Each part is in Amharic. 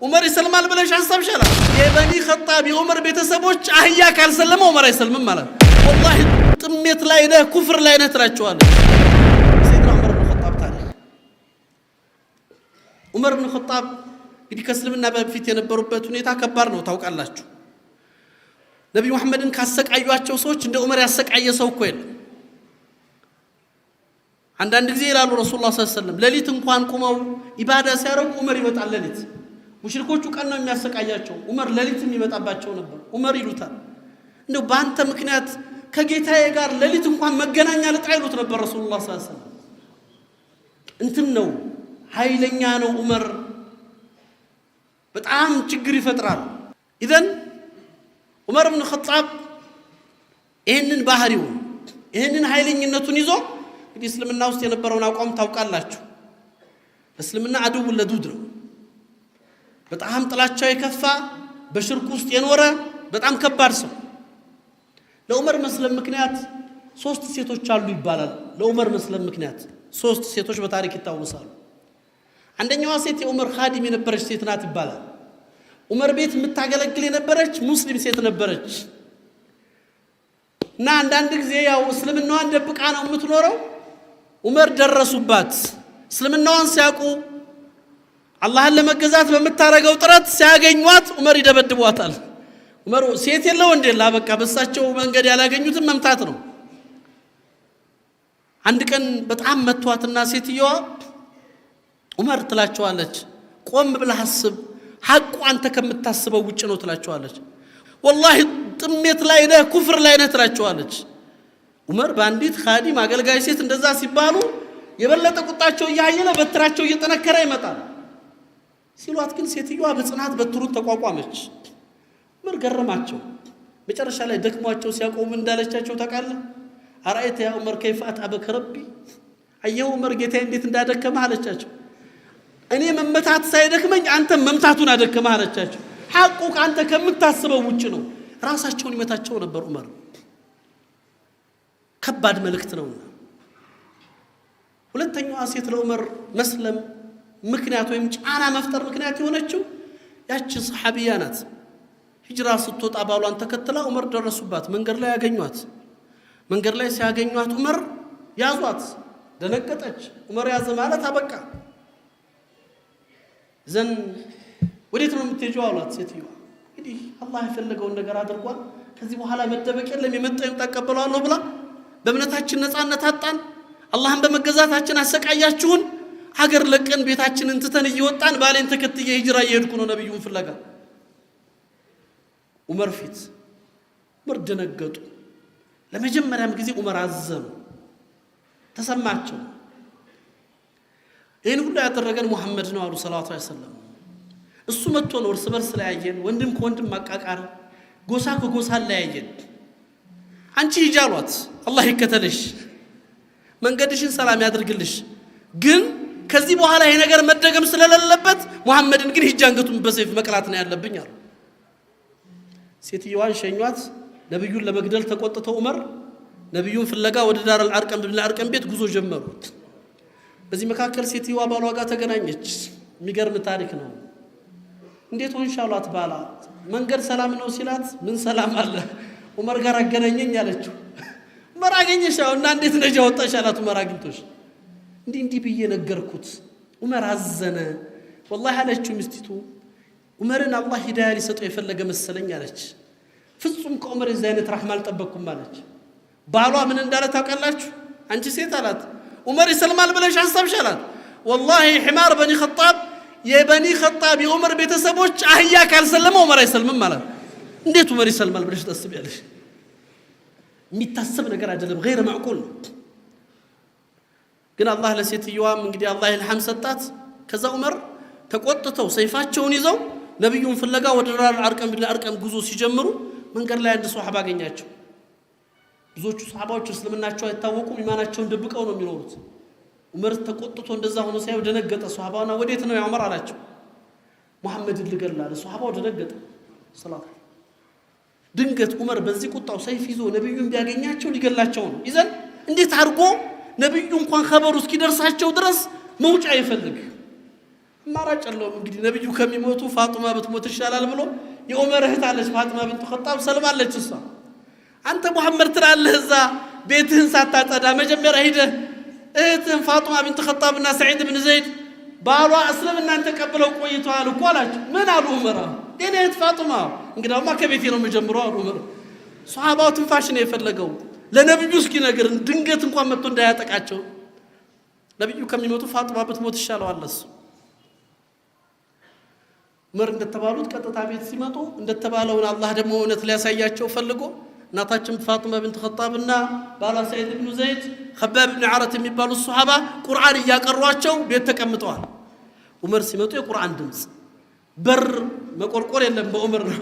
ዑመር ይሰልማል ብለሽ አሰብሽ አላት። የበኒ ኸጣብ የዑመር ቤተሰቦች አህያ ካልሰለመ ዑመር አይሰልምም ማለት። ወላሂ ጥሜት ላይ ነህ፣ ኩፍር ላይ ነህ ትላቸዋለች። ሰይድና ዑመር ብን ኸጣብ ታሪክ። ዑመር ብን ኸጣብ እንግዲህ ከእስልምና በፊት የነበሩበት ሁኔታ ከባድ ነው፣ ታውቃላችሁ። ነቢዩ መሐመድን ካሰቃዩቸው ሰዎች እንደ ዑመር ያሰቃየ ሰው እኮ የለም። አንዳንድ ጊዜ ይላሉ ረሱሉላህ ሰለላሁ ዐለይሂ ወሰለም ሌሊት እንኳን ቁመው ኢባዳ ሲያደርጉ ዑመር ይመጣል ሌሊት። ሙሽሪኮቹ ቀን ነው የሚያሰቃያቸው፣ ዑመር ሌሊትም ይመጣባቸው ነበር። ዑመር ይሉታል፣ እንደው በአንተ ምክንያት ከጌታዬ ጋር ሌሊት እንኳን መገናኛ ልጣ ይሉት ነበር ረሱሉላህ ሰለላሁ ዐለይሂ ወሰለም። እንትን ነው፣ ኃይለኛ ነው ዑመር፣ በጣም ችግር ይፈጥራል። ኢዘን ዑመር ብን ኸጣብ ይህንን ባህሪውን ይህንን ኃይለኝነቱን ይዞ እንግዲህ እስልምና ውስጥ የነበረውን አቋም ታውቃላችሁ። እስልምና አድው ለዱድ ነው። በጣም ጥላቻው የከፋ፣ በሽርክ ውስጥ የኖረ በጣም ከባድ ሰው። ለዑመር መስለም ምክንያት ሶስት ሴቶች አሉ ይባላል። ለዑመር መስለም ምክንያት ሶስት ሴቶች በታሪክ ይታወሳሉ። አንደኛዋ ሴት የዑመር ኻዲም የነበረች ሴት ናት ይባላል። ዑመር ቤት የምታገለግል የነበረች ሙስሊም ሴት ነበረች። እና አንዳንድ ጊዜ ያው እስልምናዋን ደብቃ ነው የምትኖረው። ዑመር ደረሱባት። እስልምናዋን ሲያውቁ አላህን ለመገዛት በምታረገው ጥረት ሲያገኟት ዑመር ይደበድቧታል። ዑመር ሴት የለ ወንድ የለ፣ በቃ በሳቸው መንገድ ያላገኙትን መምታት ነው። አንድ ቀን በጣም መቷትና ሴትየዋ ዑመር ትላቸዋለች፣ ቆም ብለህ አስብ፣ ሐቁ አንተ ከምታስበው ውጭ ነው ትላቸዋለች። ወላሂ ጥሜት ላይ ነህ፣ ኩፍር ላይ ነህ ትላቸዋለች። ዑመር በአንዲት ኻዲም አገልጋይ ሴት እንደዛ ሲባሉ የበለጠ ቁጣቸው እያየለ በትራቸው እየጠነከረ ይመጣል። ሲሏት ግን ሴትዮዋ በጽናት በትሩን ተቋቋመች። ዑመር ገረማቸው። መጨረሻ ላይ ደክሟቸው ሲያቆሙ እንዳለቻቸው ታውቃለህ? أرأيت يا عمر كيف أتعبك ربي፣ አየሁ ዑመር ጌታዬ እንዴት እንዳደከመህ አለቻቸው። እኔ መመታት ሳይደክመኝ አንተ መምታቱን አደከመህ አለቻቸው። ሐቁ ከአንተ ከምታስበው ውጭ ነው። ራሳቸውን ይመታቸው ነበር ዑመር። ከባድ መልእክት ነውና። ሁለተኛዋ ሴት ለዑመር መስለም ምክንያት ወይም ጫና መፍጠር ምክንያት የሆነችው ያቺ ሰሓቢያ ናት። ሂጅራ ስትወጣ ባሏን ተከትላ ዑመር ደረሱባት። መንገድ ላይ ያገኟት። መንገድ ላይ ሲያገኟት ዑመር ያዟት። ደነገጠች። ዑመር ያዘ ማለት አበቃ። ዘን ወዴት ነው የምትሄጂው አሏት ሴትዮዋ። እንግዲህ አላህ የፈለገውን ነገር አድርጓል። ከዚህ በኋላ መደበቅ የለም፣ የመጣው ይምጣ እቀበለዋለሁ ብላ በእምነታችን ነፃነት አጣን፣ አላህን በመገዛታችን አሰቃያችሁን፣ ሀገር ለቀን ቤታችንን ትተን እየወጣን ባሌን ተከትዬ ሂጅራ እየሄድኩ ነው ነቢዩን ፍለጋ። ዑመር ፊት ዑመር ደነገጡ። ለመጀመሪያም ጊዜ ዑመር አዘኑ፣ ተሰማቸው። ይህን ሁሉ ያደረገን ሙሐመድ ነው አሉ ሰለላሁ ዐለይሂ ወሰለም። እሱ መጥቶ ነው እርስ በርስ ለያየን፣ ወንድም ከወንድም ማቃቃር፣ ጎሳ ከጎሳ ለያየን። አንቺ ሂጂ አሏት፣ አላህ ይከተልሽ፣ መንገድሽን ሰላም ያድርግልሽ። ግን ከዚህ በኋላ ይሄ ነገር መደገም ስለሌለበት ሙሐመድን ግን ሂጂ አንገቱን በሰይፍ መቅላት ነው ያለብኝ አሉ። ሴትየዋን ሸኟት። ነቢዩን ለመግደል ተቆጥተው ዑመር ነቢዩን ፍለጋ ወደ ዳር አልአርቀም ብን አልአርቀም ቤት ጉዞ ጀመሩ። በዚህ መካከል ሴትየዋ ባሏ ጋር ተገናኘች። የሚገርም ታሪክ ነው። እንዴት ሆንሽ አሏት። ባላ መንገድ ሰላም ነው ሲላት፣ ምን ሰላም አለ ዑመር ጋር አገናኘኝ አለችው። ዑመር አገኘሽ እና እንዴት ነጃ ወጣሽ አላት። ዑመር አግኝቶሽ እንዲህ እንዲህ ብዬ ነገርኩት። ዑመር አዘነ። ወላሂ አለችው ሚስቲቱ፣ ዑመርን አላህ ሂዳያ ሊሰጠው የፈለገ መሰለኝ አለች። ፍጹም ከዑመር የዚህ አይነት ራህማ አልጠበቅኩም አለች። ባሏ ምን እንዳለ ታውቃላችሁ? አንቺ ሴት አላት፣ ዑመር ይሰልማል ብለሽ አሰብሽ አላት። ወላሂ ሒማር በኒ ኸጣብ የበኒ ኸጣብ የዑመር ቤተሰቦች አህያ ካልሰለመ ዑመር አይሰልምም ማለት። እንዴት ዑመር ይሰልማል ብለሽ ታስቢያለሽ? የሚታሰብ ነገር አይደለም፣ ገይረ ማዕቁል ነው። ግን አላህ ለሴትየዋም እንግዲህ አላህ ኢልሃም ሰጣት። ከዛ ዑመር ተቆጥተው ሰይፋቸውን ይዘው ነቢዩን ፍለጋ ወደ ዳር አልአርቀም ብን አልአርቀም ጉዞ ሲጀምሩ መንገድ ላይ አንድ ሶሐባ አገኛቸው። ብዙዎቹ ሶሐባዎች እስልምናቸው አይታወቁም፣ ኢማናቸውን ደብቀው ነው የሚኖሩት። ዑመር ተቆጥቶ እንደዛ ሆኖ ሲያዩ ደነገጠ። ሶሐባውና ወዴት ነው ያ ዑመር አላቸው። ሙሐመድን ልገድል አለ። ሶሐባው ደነገጠ። ሰላት ድንገት ዑመር በዚህ ቁጣው ሰይፍ ይዞ ነቢዩን ቢያገኛቸው ሊገላቸው ነው። ይዘን እንዴት አድርጎ ነቢዩ እንኳን ኸበሩ እስኪደርሳቸው ድረስ መውጫ ይፈልግ። አማራጭ የለውም። እንግዲህ ነብዩ ከሚሞቱ ፋጡማ ብትሞት ይሻላል ብሎ የዑመር እህት አለች ፋጥማ ብንት ኸጣብ ሰልማለች። እሷ አንተ ሙሐመድ ትላለህ እዛ ቤትህን ሳታጸዳ መጀመሪያ ሂደህ እህትህን ፋጡማ ብንት ኸጣብና ሰዒድ ብን ዘይድ ባሏ እስልምናን ተቀብለው ቆይተዋል እኮ አላቸው። ምን አሉ ዑመር? የኔ እህት ፋጡማ እንግዲያውማ ከቤቴ ነው የምጀምረው አሉ ዑመር። ሶሐባው ትንፋሽ ነው የፈለገው ለነብዩ እስኪነግር ድንገት እንኳን መጥቶ እንዳያጠቃቸው። ነብዩ ከሚሞቱ ፋጡማ ብትሞት ይሻለዋል እሱ። ዑመር እንደተባሉት ቀጥታ ቤት ሲመጡ እንደተባለውን አላህ ደግሞ እውነት ሊያሳያቸው ፈልጎ እናታችን ፋጡማ ብንት ኸጣብና ባሏ ሰዒድ ብኑ ዘይድ ኸባብ ብን ዓረት የሚባሉ ሶሐባ ቁርአን እያቀሯቸው ቤት ተቀምጠዋል። ዑመር ሲመጡ የቁርአን ድምፅ በር መቆርቆር የለም በዑመር ነው።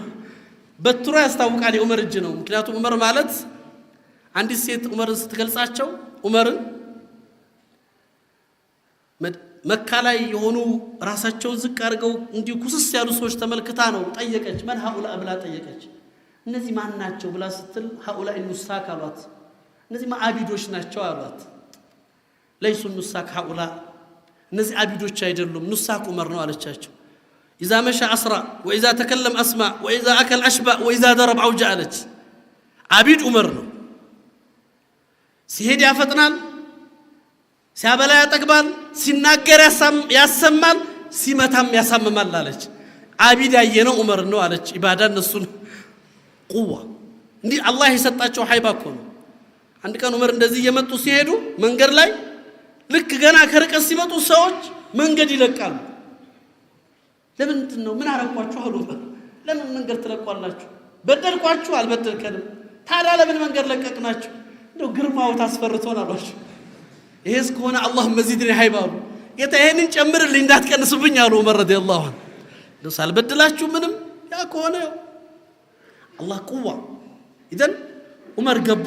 በትሮ ያስታውቃል የዑመር እጅ ነው። ምክንያቱም ዑመር ማለት አንዲት ሴት ዑመርን ስትገልጻቸው ዑመርን መካ ላይ የሆኑ ራሳቸውን ዝቅ አድርገው እንዲሁ ኩስስ ያሉ ሰዎች ተመልክታ ነው ጠየቀች። من هؤلاء ብላ ጠየቀች። እነዚህ ማን ናቸው ብላ ስትል هؤلاء النساك አሏት። እነዚህ አቢዶች ናቸው አሏት። ليسوا النساك هؤلاء፣ እነዚህ አቢዶች አይደሉም፣ نساك ዑመር ነው አለቻቸው። إذا مشى أسرع وإذا تكلم أسمع وإذا أكل أشبع وإذا ضرب أوجع አለች። አቢድ ዑመር ነው። ሲሄድ ያፈጥናል፣ ሲያበላ ያጠግባል፣ ሲናገር ያሰማል፣ ሲመታም ያሳምማል አለች። አቢድ ያየነው ዑመር ነው አለች። ኢባዳ እነሱን قوة እንዲህ አላህ የሰጣቸው ሀይባ እኮ ነው። አንድ ቀን ዑመር እንደዚህ እየመጡ ሲሄዱ መንገድ ላይ ልክ ገና ከርቀት ሲመጡ ሰዎች መንገድ ይለቃሉ። ለምንድን ነው? ምን አረኳችሁ አሉ ዑመር። ለምን መንገድ ትለቋላችሁ? በደልኳችሁ? አልበደልከንም። ታዲያ ለምን መንገድ ለቀቅናችሁ? እንደው ግርማው ታስፈርቶን አሏቸው። ይሄስ ከሆነ اللهم زدني هيبة አሉ። ጌታ ይሄንን ጨምርልኝ እንዳትቀንስብኝ አሉ ዑመር رضي الله عنه። እንደው ሳልበድላችሁ ምንም ያ ከሆነ አላህ قوة إذن ዑመር ገቡ።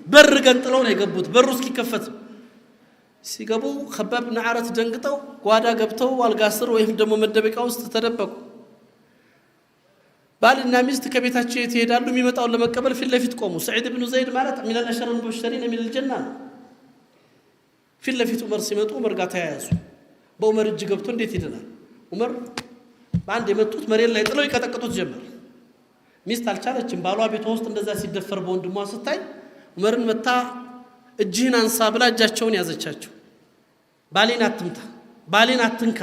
በር ገንጥለው ነው የገቡት። በሩ እስኪከፈት ሲገቡ ከባብ ብን ዓረት ደንግጠው ጓዳ ገብተው አልጋ ስር ወይም ደግሞ መደበቂያ ውስጥ ተደበቁ። ባልና ሚስት ከቤታቸው የት ይሄዳሉ? የሚመጣውን ለመቀበል ፊት ለፊት ቆሙ። ሰዒድ ብኑ ዘይድ ማለት من العشرة المبشرين من الجنة ነው። ፊት ለፊት ዑመር ሲመጡ ዑመር ጋር ተያያዙ። በዑመር እጅ ገብቶ እንዴት ይድናል? ዑመር በአንድ የመጡት መሬት ላይ ጥለው ይቀጠቅጡት ጀመር። ሚስት አልቻለችም። ባሏ ቤቷ ውስጥ እንደዛ ሲደፈር በወንድሟ ስታይ ዑመርን መታ እጅህን አንሳ ብላ እጃቸውን ያዘቻቸው። ባሌን አትምታ፣ ባሌን አትንካ፣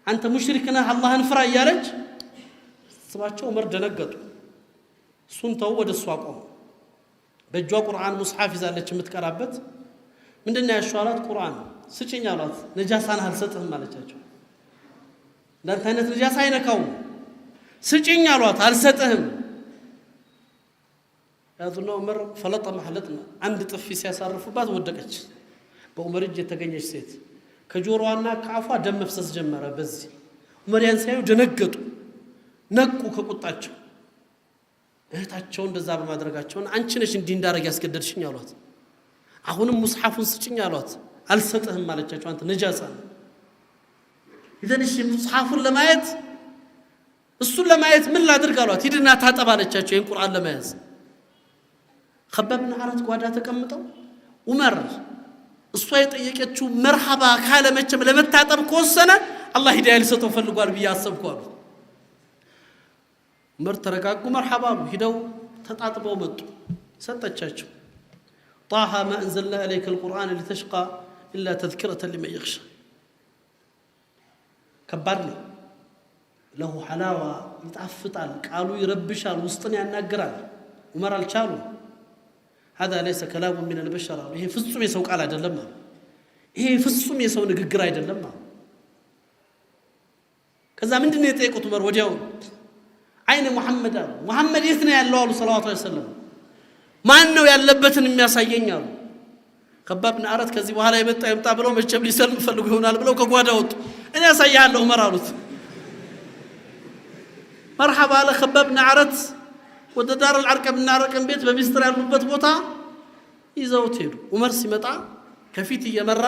አንተ ሙሽሪክ ነህ፣ አላህን ፍራ እያለች ስባቸው ዑመር ደነገጡ። እሱን ተው፣ ወደ እሱ አቆሙ። በእጇ ቁርአን ሙስሐፍ ይዛለች የምትቀራበት። ምንድን ነው ያልሽው አሏት። ቁርአን ስጭኝ አሏት። ነጃሳን አልሰጥህም አለቻቸው። እንዳንተ አይነት ነጃሳ አይነካውም። ስጭኝ አሏት። አልሰጥህም። ያዙና ዑመር ፈለጠ መሐለጥና አንድ ጥፊ ሲያሳርፉባት ወደቀች። በዑመር እጅ የተገኘች ሴት ከጆሮዋና ከአፏ ደም መፍሰስ ጀመረ። በዚህ ዑመር ያን ሲያዩ ደነገጡ፣ ነቁ ከቁጣቸው። እህታቸው እንደዛ በማድረጋቸውን አንቺ ነሽ እንዲህ እንዳረግ ያስገደድሽኝ አሏት። አሁንም ሙስሐፉን ስጭኝ አሏት። አልሰጥህም አለቻቸው። አንተ ነጃሳ ነው። إذن እሺ ሙስሐፉን ለማየት እሱን ለማየት ምን ላድርግ አሏት። ሂድና ታጠብ አለቻቸው። ይህን ቁርአን ለመያዝ ከባብ ብን ዓረት ጓዳ ተቀምጠው ዑመር እሷ የጠየቀችው መርሐባ ካለ መቼም ለመታጠብ ከወሰነ አላህ ሂዳያ ሊሰጠው ፈልጓል ብዬ አሰብኩ አሉት። ዑመር ተረጋጉ፣ መርሐባ አሉ። ሂደው ተጣጥበው መጡ። ሰጠቻቸው። طه ما أنزلنا إليك القرآن لتشقى إلا تذكرة لمن يخشى። ከባድ ነው። له حلاوة ይጣፍጣል፣ ቃሉ ይረብሻል፣ ውስጥን ያናግራል። ዑመር አልቻሉም። هذا ليس كلام من البشر አሉ። ይሄ ፍጹም የሰው ቃል አይደለም አሉ። ይሄ ፍጹም የሰው ንግግር አይደለም አሉ። ከዛ ምንድን ነው የጠየቁት ዑመር ወዲያው أين محمد አሉ። ሙሐመድ የት ነው ያለው አሉ صلى الله عليه وسلم። ማን ነው ያለበትን የሚያሳየኝ አሉ። ከባብ ብን አረት ከዚህ በኋላ የመጣ ይምጣ ብለው መቼም ሊሰልም ፈልጉ ይሆናል ብለው ከጓዳ ወጡ። እኔ ያሳይሃለሁ ዑመር አሉት። መርሐባ አለ ከባብ ብን አረት። ወደ ዳር አልአርቀም እና አርቀም ቤት በሚስጥር ያሉበት ቦታ ይዘውት ሄዱ። ዑመር ሲመጣ ከፊት እየመራ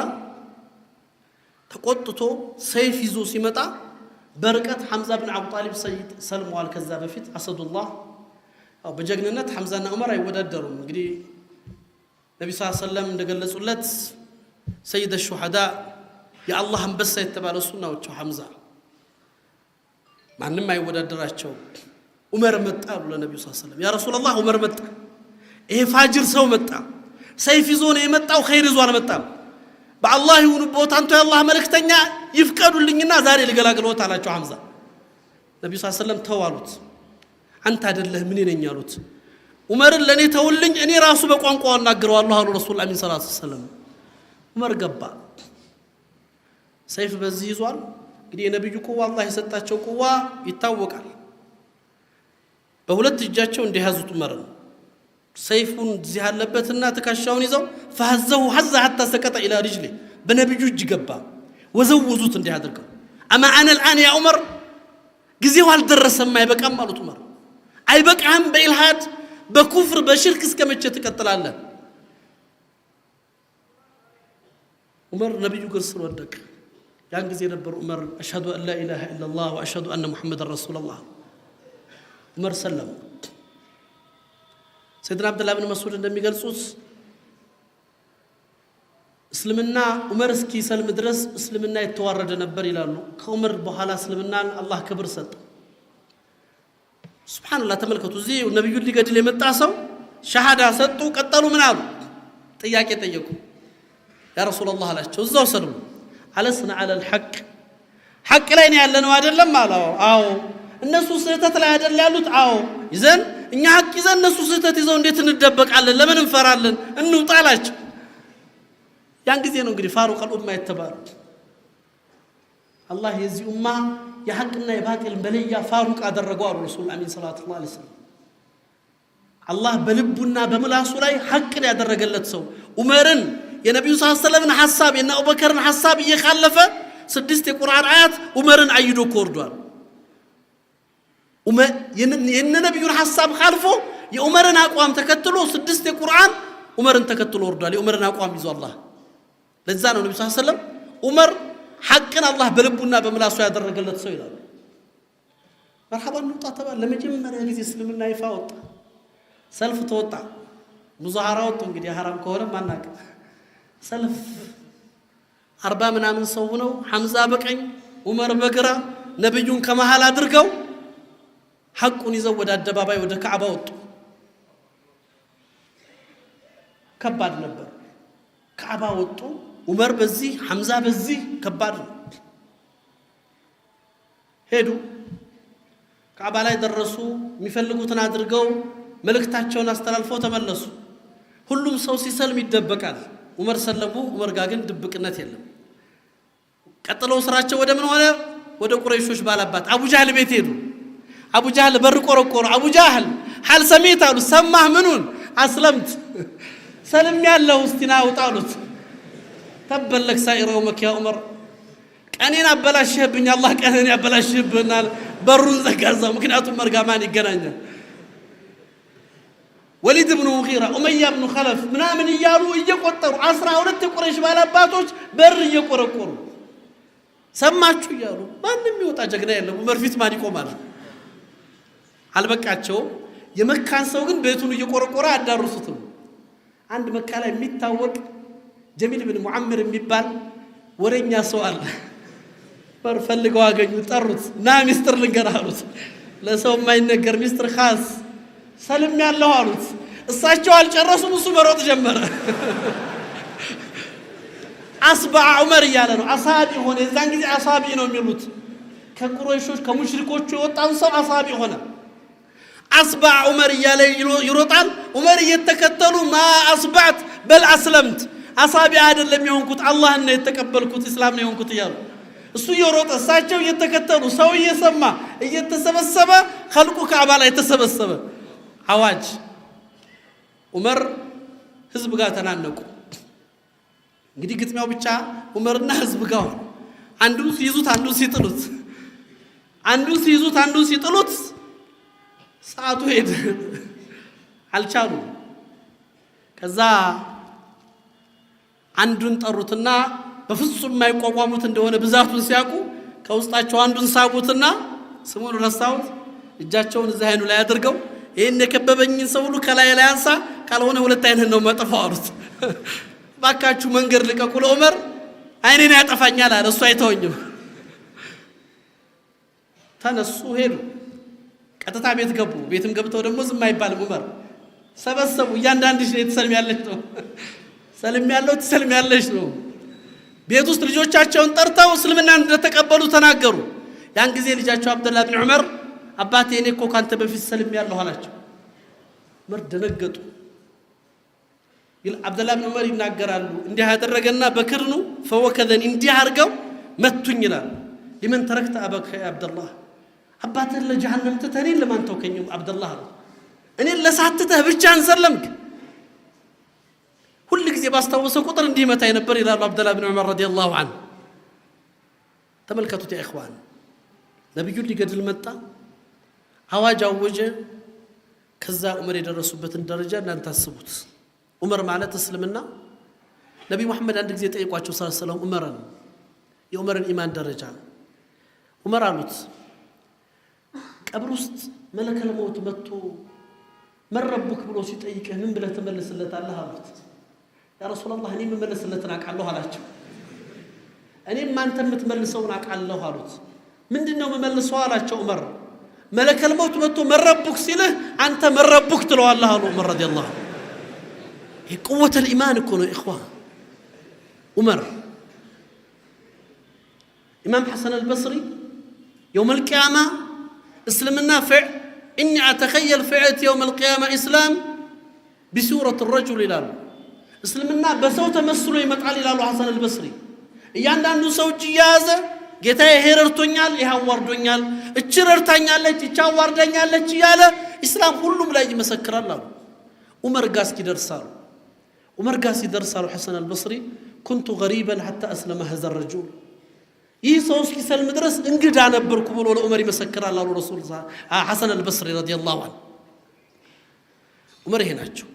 ተቆጥቶ ሰይፍ ይዞ ሲመጣ በርቀት ሐምዛ ብን አቡ ጣሊብ ሰይድ ሰልመዋል። ከዛ በፊት አሰዱላህ በጀግንነት ሐምዛና ዑመር አይወዳደሩም። እንግዲህ ነቢ ስ ሰለም እንደገለጹለት سيد الشهداء የአላህ አንበሳ የተባለ እሱ ናቸው። ሐምዛ ማንም አይወዳደራቸው። ዑመር መጣ አሉ ለነቢዩ صلى الله عليه وسلم። يا رسول الله ዑመር መጣ፣ ይሄ ፋጅር ሰው መጣ። ሰይፍ ይዞ ነው የመጣው፣ ኸይር ይዞ አልመጣም። በአላህ ይሁንብዎት አንተ የአላህ መልእክተኛ ይፍቀዱልኝና ዛሬ ልገላግልዎት አላቸው ሐምዛ። ነቢዩ صلى الله عليه وسلم ተው አሉት። አንተ አይደለህም እኔ ነኝ አሉት። ዑመርን ለእኔ ተውልኝ፣ እኔ ራሱ በቋንቋው አናግረዋለሁ አሉ ረሱል አሚን صلى الله عليه وسلم። ዑመር ገባ፣ ሰይፍ በዚህ ይዟል። እንግዲህ የነቢዩ ቁዋ አላህ የሰጣቸው ቁዋ ይታወቃል። በሁለት እጃቸው እንዲያዙት ዑመርን ሰይፉን እዚህ ያለበትና ትከሻውን ይዘው فهزه هزة حتى سقط إلى رجله በነቢዩ እጅ ገባ። ወዘወዙት እንዲህ አድርገው أما آن الآن يا عمر ጊዜው አልደረሰም አይበቃም አሉት። ዑመር አይበቃም፣ በኢልሃድ በኩፍር በሽርክ እስከ መቼ ትቀጥላለህ? ዑመር ነቢዩ እግር ስር ወደቀ። ያን ጊዜ ነበር ዑመር أشهد أن لا إله إلا الله وأشهد أن محمدا رسول الله። ዑመር ሰለሙ። ሰይድና አብደላህ ብን መስዑድ እንደሚገልጹት እስልምና ዑመር እስኪሰልም ድረስ እስልምና የተዋረደ ነበር ይላሉ። ከዑመር በኋላ እስልምናን አላህ ክብር ሰጠ። سبحان الله ተመልከቱ። እዚህ ነቢዩን ሊገድል የመጣ ሰው ሸሃዳ ሰጡ። ቀጠሉ። ምን አሉ? ጥያቄ ጠየቁ። يا رسول الله አላቸው። እዛው ሰልሙ። ألسنا على الحق ሐቅ ላይ ነው ያለነው አይደለም አለ። አዎ። እነሱ ስህተት ላይ አይደል ያሉት? አዎ። ይዘን እኛ ሐቅ ይዘን እነሱ ስህተት ይዘው እንዴት እንደበቃለን? ለምን እንፈራለን? እንውጣ አላቸው። ያን ጊዜ ነው እንግዲህ فاروق الأمة የተባሉት። አላህ የዚህ ኡማ የሐቅና የባጢል መለያ ፋሩቅ አደረገው አሉ ረሱል አሚን صلى الله عليه وسلم። አላህ በልቡና በምላሱ ላይ ሐቅን ያደረገለት ሰው ዑመርን የነቢዩ صلى الله عليه وسلم ን ሐሳብ የነ አቡበከርን ሐሳብ እየካለፈ 6 የቁርአን አያት ዑመርን አይዶ እኮ ወርዷል። የነ ነቢዩን ሐሳብ ካልፎ የዑመርን አቋም ተከትሎ 6 የቁርአን ዑመርን ተከትሎ ወርዷል። የዑመርን አቋም ይዞ አላህ ለዛ ነው ነብዩ صلى الله عليه وسلم ዑመር ሐቅን አላህ በልቡና በምላሱ ያደረገለት ሰው ይላሉ። መርሐባ እንውጣ ተባለ። ለመጀመሪያ ጊዜ እስልምና ይፋ ወጣ። ሰልፍ ተወጣ። ሙዛሃራ ወጡ። እንግዲህ ሐራም ከሆነ ማናቅ ሰልፍ 40 ምናምን ሰው ሆነው ሐምዛ በቀኝ ዑመር በግራ ነብዩን ከመሃል አድርገው ሐቁን ይዘው ወደ አደባባይ ወደ ካዕባ ወጡ። ከባድ ነበር። ካዕባ ወጡ። ዑመር በዚህ ሐምዛ በዚህ ከባድ ነው። ሄዱ። ካዕባ ላይ ደረሱ። የሚፈልጉትን አድርገው መልእክታቸውን አስተላልፈው ተመለሱ። ሁሉም ሰው ሲሰልም ይደበቃል። ዑመር ሰለሙ። ዑመር ጋር ግን ድብቅነት የለም። ቀጥለው ስራቸው ወደ ምን ሆነ? ወደ ቁረይሾች ባላባት አቡ ጃህል ቤት ሄዱ። አቡ ጃህል በር ቆረቆሩ። አቡ ጃህል هل سمعت አሉት። ሰማህ? ምኑን? أسلمت ሰልም ያለው እስቲ ና ውጣ አሉት። تبا لك سائر يومك يا عمر፣ ቀኔን አበላሽህብኝ፣ አላህ ቀኔን ያበላሽህብናል። በሩን ዘጋዛው። ምክንያቱም ዑመር ጋር ማን ይገናኛል? ወሊድ ብኑ ሙጊራ፣ ኡመያ ብኑ ኸለፍ ምናምን እያሉ እየቆጠሩ 12 የቁረይሽ ባላባቶች በር እየቆረቆሩ ሰማችሁ እያሉ ማንም የሚወጣ ጀግና የለም። ዑመር ፊት ማን ይቆማል? አልበቃቸውም። የመካን ሰው ግን ቤቱን እየቆረቆረ አዳርሱትም። አንድ መካ ላይ የሚታወቅ ጀሚል ብን ሙዓምር የሚባል ወሬኛ ሰው አለ። በር ፈልገው አገኙት፣ ጠሩት። ና ሚስጥር ልንገርህ አሉት። ለሰው የማይነገር ሚስጥር خاص ሰልም ያለው አሉት። እሳቸው አልጨረሱም፣ እሱ መሮጥ ጀመረ። أصبح عمر እያለ ነው። አሳቢ ሆነ። የዛን ጊዜ አሳቢ ነው የሚሉት። ከቁረይሾች ከሙሽሪኮቹ የወጣን ሰው አሳቢ ሆነ። أصبح عمر እያለ ይሮጣል። ዑመር እየተከተሉ ما أصبحت بل أسلمت፣ አሳቢ አይደለም የሆንኩት አላህን ነው የተቀበልኩት እስላም ነው የሆንኩት እያሉ እሱ እየሮጠ እሳቸው እየተከተሉ ሰው እየሰማ እየተሰበሰበ ኸልቁ ካዕባ ላይ ተሰበሰበ። አዋጅ ዑመር ህዝብ ጋር ተናነቁ። እንግዲህ ግጥሚያው ብቻ ዑመርና ህዝብ ጋር ሆነ። አንዱን ሲይዙት አንዱን ሲጥሉት፣ አንዱን ሲይዙት አንዱን ሲጥሉት ሰዓቱ ሄደ፣ አልቻሉም። ከዛ አንዱን ጠሩትና በፍጹም የማይቋቋሙት እንደሆነ ብዛቱን ሲያውቁ ከውስጣቸው አንዱን ሳቡትና ስሙን ረሳሁት፣ እጃቸውን እዚህ አይኑ ላይ አድርገው ይሄን የከበበኝን ሰው ሁሉ ከላይ ላይ አንሳ፣ ካልሆነ ሁለት አይንህን ነው መጥፋው አሉት። ባካችሁ መንገድ ልቀቁ ለዑመር። አይኔን ያጠፋኛል አለ። እሱ አይተወኝም። ተነሱ፣ ሄዱ። ቀጥታ ቤት ገቡ። ቤትም ገብተው ደግሞ ዝም አይባልም። ዑመር ሰበሰቡ። እያንዳንድሽ ነው ትሰልሚያለሽ ነው፣ ሰልሚያለሁ ትሰልሚያለሽ ነው። ቤት ውስጥ ልጆቻቸውን ጠርተው እስልምናን እንደተቀበሉ ተናገሩ። ያን ጊዜ ልጃቸው አብደላህ ብን ዑመር አባቴ እኔ እኮ ካንተ በፊት ሰልሜያለሁ አላቸው። ዑመር ደነገጡ። አብደላህ ብን ዑመር ይናገራሉ። እንዲህ ያደረገና በክርኑ فوكزني እንዲህ አድርገው መቱኝ ይላል። لمن تركت أباك يا አብደላህ፣ አባትህን ለጀሃነም ትተህ እኔን ለማን ተውከኝ አብደላህ አሉት። እኔን ለሳት ትተህ ብቻህን ሰለምክ። ሁል ጊዜ ባስታወሰው ቁጥር እንዲህ መታኝ ነበር ይላሉ አብደላህ ብን ዑመር رضي الله عنه። ተመልከቱት يا إخوان፣ ነቢዩን ሊገድል መጣ፣ አዋጅ አወጀ። ከዛ ዑመር የደረሱበትን ደረጃ እናንተ አስቡት። ዑመር ማለት እስልምና ነቢዩ መሐመድ አንድ ጊዜ ጠየቋቸው صلى الله عليه وسلم ዑመርን፣ የዑመርን ኢማን ደረጃ። ዑመር አሉት፣ ቀብር ውስጥ ملك الموت መጥቶ من ربك ብሎ ሲጠይቅህ ምን ብለህ ትመልስለታለህ አሉት። يا رسول الله እኔ የምመልስለትን አውቃለሁ አላቸው። እኔም አንተ የምትመልሰውን አውቃለሁ አሉት። ምንድን ነው የምመልሰው አላቸው ዑመር። ملك الموت መጥቶ من ربك ሲልህ አንተ من ربك ትለዋለህ አሉ ዑመር رضي الله። ይህ قوة الإيمان እኮ ነው إخوة። ዑመር ኢማም ሐሰን አልበስሪ يوم القيامة እስልምና ፍዕ إني أتخيل فيأتي يوم القيامة إسلام بصورة رجل ይላሉ። እስልምና በሰው ተመስሎ ይመጣል ይላሉ ሐሰን አልበስሪ። እያንዳንዱ ሰው እጅ እየያዘ ጌታዬ ይሄ ረድቶኛል፣ ይሄ አዋርዶኛል፣ እች ረድታኛለች፣ እች አዋርዳኛለች እያለ ኢስላም ሁሉም ላይ ይመሰክራል አሉ። ዑመር ጋ እስኪደርሳሉ ዑመር ጋ ሲደርሳሉ ሐሰን አልበስሪ كنت غريبا حتى أسلم هذا الرجل፣ ይህ ሰው እስኪሰልም ድረስ እንግዳ ነበርኩ ብሎ ለዑመር ይመሰክራል አሉ ረሱል ሐሰን አልበስሪ رضي الله عنه። ዑመር ይሄ ናቸው።